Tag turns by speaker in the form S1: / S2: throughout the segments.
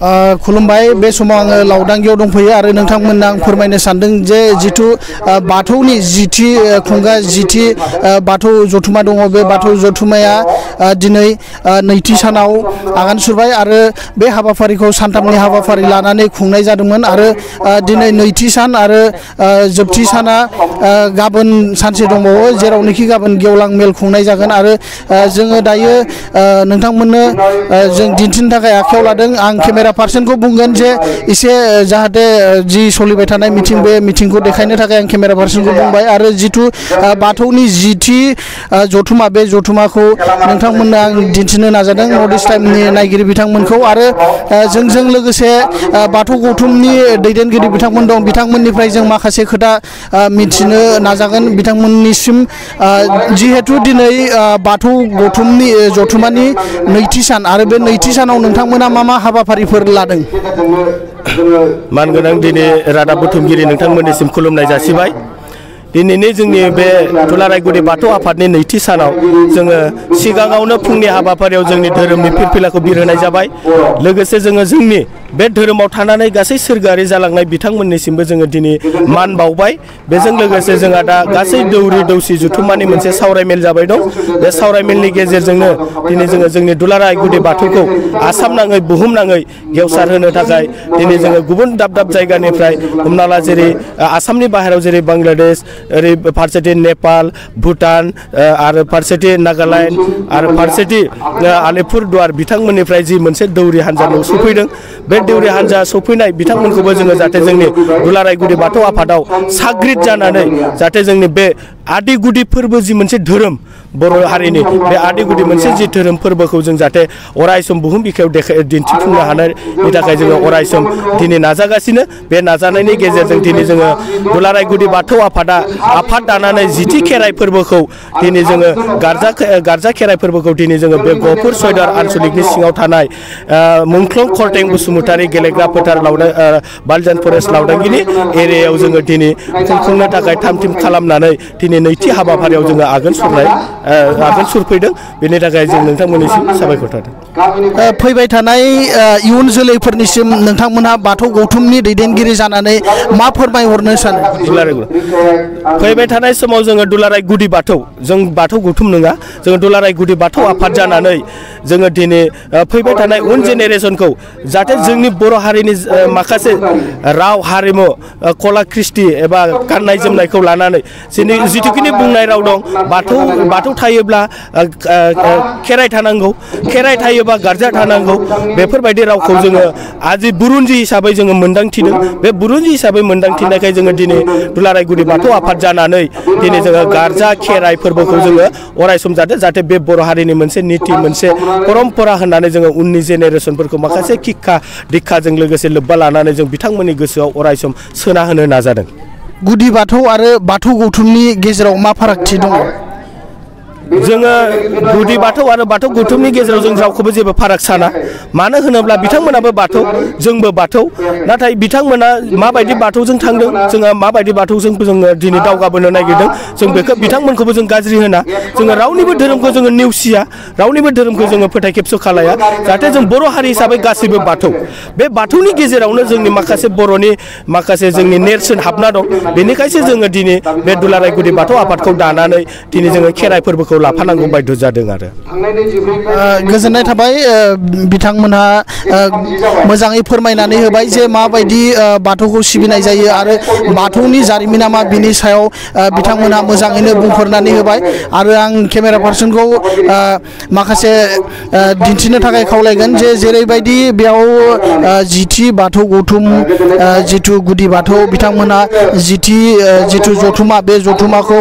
S1: खुलुमबाय बे समाव आङो लावदांगियाव दंफैयो आरो नोंथांमोननो आं फोरमायनो सानदों जे जिथु बाथौनि जिथि खुंगा जिथि बाथौ जथुमा दङ बे बाथौ जथुमाया दिनै नैथि सानाव आगान सुरबाय आरो बे हाबाफारिखौ सानथामनि हाबाफारि लानानै खुंनाय जादोंमोन आरो दिनै नैथि सान आरो जोबथि साना गाबोन सानसे दंबावो जेरावनोखि गाबोन गेवलां मेल खुंनाय जागोन आरो जोङो दायो नोंथांमोननो जों दिन्थिनो थाखाय आखायाव लादों आं केमेरा पार्सन को बुंगोन जे इसे जाहाथे जी सोलिबाय थानाय मिटिं बे मिटिंखौ देखायनो थाखाय आं केमेरा पार्सन को बुंबाय आरो जिथु बाथौनि जिथि जथुमा बे जथुमाखौ नोंथांमोननो आं दिन्थिनो नाजादों नर्थ इस्ट टाइमनि नायगिरि बिथांमोनखौ आरो जोंजों लोगोसे बाथौ गौथुमनि दैदेनगिरि बिथांमोन दं बिथांमोननिफ्राय जों माखासे खोथा मिथिनो नाजागोन बिथांमोननिसिम जिहेतु दिनै बाथौ गौथुमनि जथुमानि नैथि सान आरो बे नैथि सानाव नोंथांमोना मा हाबाफारिफोर लादों
S2: मानगोनां दिनै रादाब बुथुमगिरि नोंथांमोननिसिम खुलुमनाय जासिबाय दिनैनि जोंनि बे दुलारायगुरि बाथौ आफादनि नैथि सानाव जोङो सिगाङावनो फुंनि हाबाफारियाव जोंनि धोरोमनि फिरफिलाखौ बिरहोनाय जाबाय लोगोसे जोङो जोंनि बे धोरोमाव थानानै गासै सोरगोआरि जालांनाय बिथांमोननिसिमबो जोङो दिनै मान बावबाय बेजों लोगोसे जोंहा दा गासै दौरि दौसि जुथुमानि मोनसे सावरायमेल जाबाय दं बे सावरायमेलनि गेजेरजोंनो दिनै जोङो जोंनि दुलारायगुरि बाथौखौ आसाम नाङै बुहुम नाङै गेवसार होनो थाखाय दिनै जोङो गुबुन दाब दाब जायगानिफ्राय हमना ला जेरै आसामनि बाहेरायाव जेरै बांलादेश ओरै फारसेथिं नेपाल भुटान आरो फारसेथिं नागालेण्ड आरो फारसेथिं आलिपुरदुवार बिथांमोननिफ्राय जि मोनसे दौरि हान्जा सफैदों बे दौरि हान्जा सफैनाय बिथांमोनखौबो जोङो जाहाथे जोंनि दुलारायगुरि बाथौ आफादाव साग्रिद जानानै जाहाथे जोंनि बे आदि गुदि फोरबो जि मोनसे धोरोम बर' हारिनि बे आदि गुदि मोनसे जि धोरोम फोरबोखौ जों जाहाथे अरायसम बुहुम बिखायाव दिन्थिफुंनो हानायनि थाखाय जोङो अरायसम दिनै नाजागासिनो बे नाजानायनि गेजेरजों दिनै जोङो दुलारायगुरि बाथौ आफादा आफाद दानानै जिथि खेराइ फोरबोखौ दिनै जोङो गारजा खेराइ फोरबोखौ दिनै जोङो बे गहपुर सयदार आनसलिकनि सिङाव थानाय मुंख्लं खरथें बसुमतारि गेलेग्रा फोथार बालजान फरेस्ट लावदांगिनि एरियायाव जोङो दिनै खुंफुंनो थाखाय थाम थिम खालामनानै दिनै नैथि हाबाफारियाव जोङो आगान सुरफैदों बेनि थाखाय जों नोंथांमोननिसिम साबायखर थादों
S1: फैबाय थानाय इयुन जोलैफोरनिसिम नोंथांमोनहा बाथौ गौथुमनि दैदेनगिरि जानानै मा फोरमायहरनो सानो
S2: फैबाय थानाय समाव जोङो दुलारायगुरि बाथौ जों बाथौ गौथुम नङा जोङो दुलारायगुरि बाथौ आफाद जानानै जोङो दिनै फैबाय थानाय उन जेनेरेसनखौ जाहाथे जोंनि बर' हारिनि माखासे राव हारिमु कला कृष्टि एबा गाननाय जोमनायखौ लानानै जिथुखिनि बुंनाय राव दं बाथौ थायोब्ला खेराइ थानांगौ खेराइ थायोबा गारजा थानांगौ बेफोरबायदि रावखौ जोङो आजि बुरुनजि हिसाबै जोङो मोनदांथिदों बे बुरुनजि हिसाबै मोनदांथिनायखाय जोङो दिनै दुलारायगुरि बाथौ आफाद जानानै दिनै जोङो गारजा खेराइ फोरबोखौ जोङो अरायसम जाहाथे बे बर' हारिनि मोनसे नीति मोनसे परम्परा होननानै जोङो उननि जेनेरेसनफोरखौ माखासे शिक्षा दीक्षाजों लोगोसे लोब्बा लानानै जों बिथांमोननि गोसोआव अरायसम सोना होनो नाजादों
S1: गुदि बाथौ आरो बाथौ गौथुमनि गेजेराव मा फारागथि दङ
S2: जोङो गुदि बाथौ आरो बाथौ गौथुमनि गेजेराव जों रावखौबो जेबो फाराग साना मानो होनोब्ला बिथांमोनाबो बाथौ जोंबो बाथौ नाथाय बिथांमोना माबायदि बाथौजों थांदों जोङो माबायदि बाथौजों जोङो दिनै दावगाबोनो नागिरदों जों बेखौ बिथांमोनखौबो जों गाज्रि होना जोङो रावनिबो धोरोमखौ जोङो नेवसिया रावनिबो धोरोमखौ जोङो फोथायखेबस' खालाया जाहाथे जों बर' हारि हिसाबै गासैबो बाथौ बे बाथौनि गेजेरावनो जोंनि माखासे बर'नि माखासे जोंनि नेरसोन हाबना दं बेनिखायसो जोङो दिनै बे दुलारायगुरि बाथौ आफादखौ दानानै दिनै जोङो खेराइ फोरबोखौ लाफानांगौ बाध्य जादों आरो
S1: गोजोननाय थाबाय बिथांमोनहा मोजाङै फोरमायनानै होबाय जे माबायदि बाथौखौ सिबिनाय जायो आरो बाथौनि जारिमिना मा बिनि सायाव बिथांमोनहा मोजाङैनो बुंफोरनानै होबाय आरो आं केमेरा पार्सनखौ माखासे दिन्थिनो थाखाय खावलायगोन जे जेरैबायदि बेयाव जिथि बाथौ गौथुम जिथु गुदि बाथौ बिथांमोनहा जिथु जथुमा बे जथुमाखौ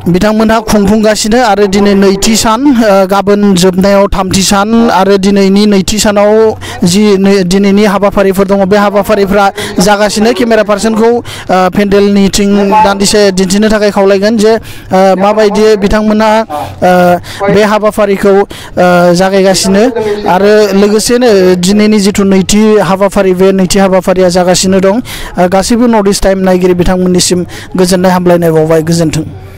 S1: बिथांमोनहा खुंफुंगासिनो आरो दिनै नैथि सान गाबोन जोबनायाव थामथि सान आरो दिनैनि नैथि सानाव जि दिनैनि हाबाफारिफोर दङ बे हाबाफारिफ्रा जागासिनो केमेरा पार्सनखौ पेन्डेलनिथिं दान्दिसे दिन्थिनो थाखाय खावलायगोन जे माबायदि बिथांमोनहा बे हाबाफारिखौ जागायगासिनो आरो लोगोसेनो दिनैनि जिथु नैथि हाबाफारि बे नैथि हाबाफारिया जागासिनो दं गासैबो नर्थ इस्ट टाइम नायगिरि बिथांमोननिसिम गोजोननाय हामलायनाय बावबाय गोजोन्थों।